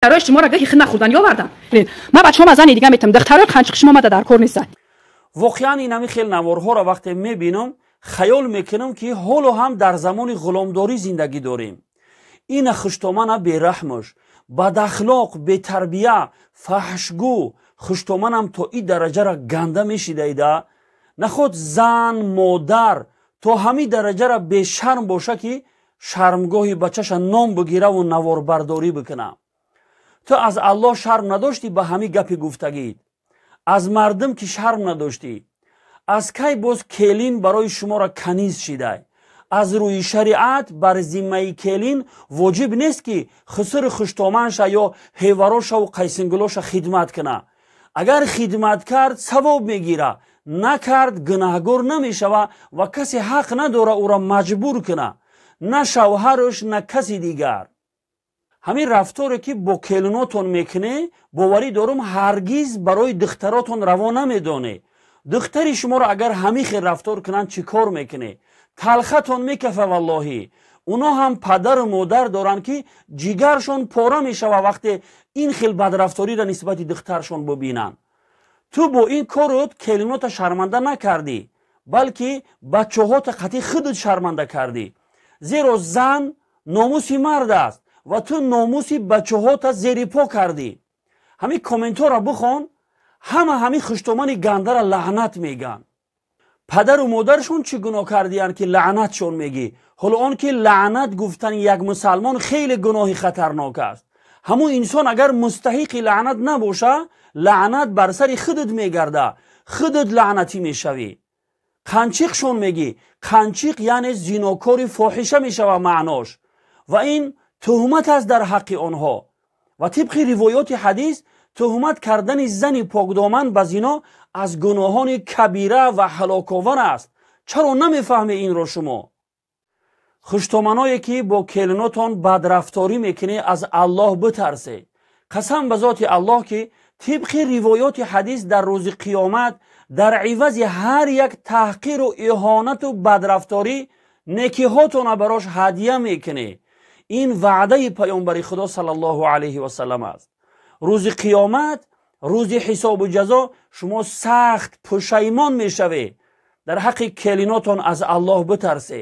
Духтарои шуморо гаҳи хина хӯрдан ёвардам. Ман бачаҳома зани дига метам. Духтарои қанчиқи шумо мада дар кор неста. Воқеан, инами хел наворҳоро вақте мебинам, хаёл мекунам, ки ҳоло ҳам дар замони ғуломдорӣ зиндагӣ дорем. Ина хуштомана бераҳмуш, бадахлоқ, бетарбия, фаҳшгӯ. Хуштоманам то ин дараҷара ганда мешидаида. Наход зан, модар то ҳамин дараҷара бешарм боша, ки шармгоҳи бачаша ном бигираву наворбардорӣ бикуна. Ту аз Аллоҳ шарм надоштӣ ба ҳамин гапи гуфтагид? Аз мардум ки шарм надоштӣ. Аз кай боз келин барои шуморо каниз шидай? Аз рӯи шариат бар зиммаи келин воҷиб нест, ки хусури хуштоманша ё ҳеварошаву қайсингулоша хидмат куна. Агар хидмат кард, савоб мегира, накард, гунаҳгор намешава ва касе ҳақ надора ӯро маҷбур куна, на шавҳараш, на каси дигар. Ҳамин рафторе, ки бо келинотон мекунӣ, боварӣ дорум, ҳаргиз барои духтаротон раво намедонӣ. Духтари шуморо агар ҳамин хел рафтор кунанд, чӣ кор мекунӣ? Талхатон мекафа, валлоҳӣ. Оно ҳам падару модар доранд, ки ҷигаршон пора мешава, вақте ин хел бадрафториро нисбати духтаршон бубинанд. Ту бо ин корот келинота шарманда накардӣ, балки бачаҳота қатъи худут шарманда кардӣ, зеро зан номуси мард аст ва ту номуси бачаҳота зери по кардӣ. Ҳамин комментҳоро бихон, ҳама ҳамин хуштомани гандара лаънат мегӯянд. Падару модаршон чӣ гуноҳ кардиянд, ки лаънатшон мегӣ? Ҳоло он ки лаънат гуфтани як мусалмон хеле гуноҳи хатарнок аст. Ҳамун инсон агар мустаҳиқи лаънат набоша, лаънат бар сари худат мегарда, худат лаънатӣ мешавӣ. Қанчиқшон мегӣ. Қанчиқ яъне зинокори фоҳиша мешава маънош ва ин туҳмат аст дар ҳаққи онҳо. Ва тибқи ривоёти ҳадис, туҳмат кардани зани покдоман ба зино аз гуноҳони кабира ва ҳалоковар аст. Чаро намефаҳме инро шумо? Хуштоманое, ки бо келинотон бадрафторӣ мекунӣ, аз Аллоҳ битарсе. Қасам ба зоти Аллоҳ, ки тибқи ривоёти ҳадис, дар рӯзи қиёмат дар ивази ҳар як таҳқиру иҳонату бадрафторӣ некиҳотона барош ҳадя мекунӣ. Ин ваъдаи паёмбари Худо саллаллоҳу алайҳи васалам аст. Рӯзи қиёмат, рӯзи ҳисобу ҷазо, шумо сахт пушаймон мешавед. Дар ҳаққи келинотон аз Аллоҳ битарсе.